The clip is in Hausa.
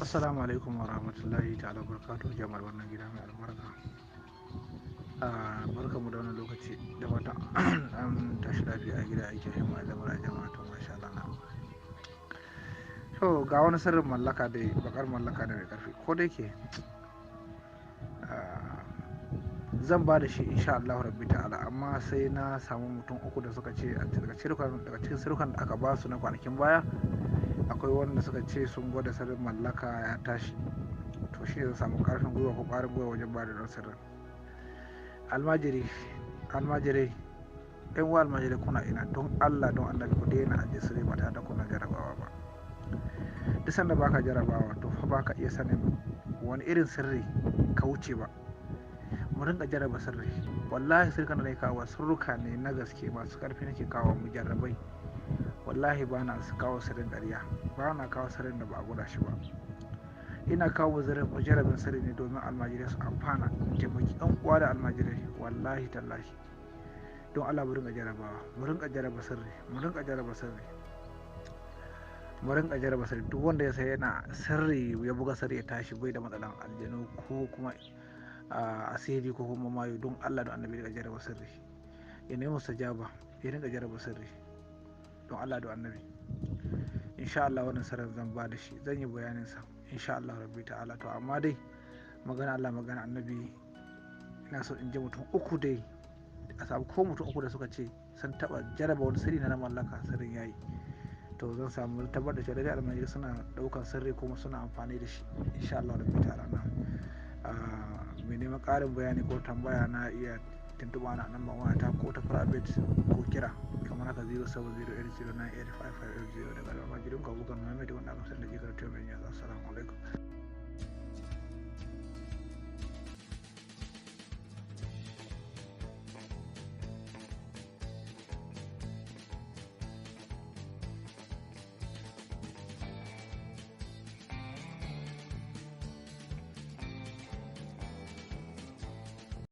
Assalamu alaikum wa rahmatullahi ta'ala barakatuhu, jama'ar wannan gida mai albarka. Barkamu da wannan lokaci, da fatan an tashi lafiya a gida, aiki himma da mura jama'a. To masha Allah na. To ga wani sirrin mallaka da bakar mallaka da mai karfi, ko da yake zan ba da shi insha Allah rabbi ta'ala, amma sai na samu mutum uku da suka ce daga cikin sirrukan da aka ba su na kwanakin baya akwai wanda suka ce sun gwada sirrin mallaka ya tashi. To shi zan samu karfin gwiwa ko ƙwarin gwiwa wajen ba da don sirrin. Almajiri, almajirai, yan uwa almajirai, kuna ina? Don Allah don annabi ku daina ajiye sirri ba tare da kuna jarabawa ba. Duk sanda baka jarabawa, to fa baka iya sanin wani irin sirri ka wuce ba. Mu rinka jarraba sirri. Wallahi sirrukan da nake kawo sirruka ne na gaske, masu karfi nake kawo mu jarrabai. Wallahi ba na kawo sirrin ƙarya, ba na kawo sirrin da ba a gwada shi ba. Ina kawo mujarrabin sirri ne domin almajirai su amfana, taimaki yan uwa da almajirai. Wallahi tallahi, don Allah mu rinka jarrabawa, mu rinka jarraba sirri, mu rinka jarraba sirri, mu rinka jarraba sirri. Duk wanda ya sai yana sirri, ya buga sirri ya tashi, bai da matsalan aljanu ko kuma asiri ko kuma mayu. Don Allah don annabi rinka jarraba sirri, ya nemi mustajaba, ya rinka jarraba sirri, don Allah don annabi. Insha Allah wannan sirrin zan ba da shi, zan yi bayanin sa insha Allah rabbi ta'ala. To amma dai magana Allah magana annabi, ina so in ji mutum uku dai, a samu ko mutum uku da suka ce sun taba jarraba wani sirri na mallaka, sirrin yayi, to zan samu tabbatar da cewa dai almajiri suna daukan sirri kuma suna amfani da shi insha Allah rabbi ta'ala. Na mai neman ƙarin bayani ko tambaya na iya tuntuɓa na nan wayata ko ta private ko kira kamar haka 07080985580. Daga almajirin Abubakar Muhammad wanda aka sani da jikar Tuyo Mai. Assalamu alaikum.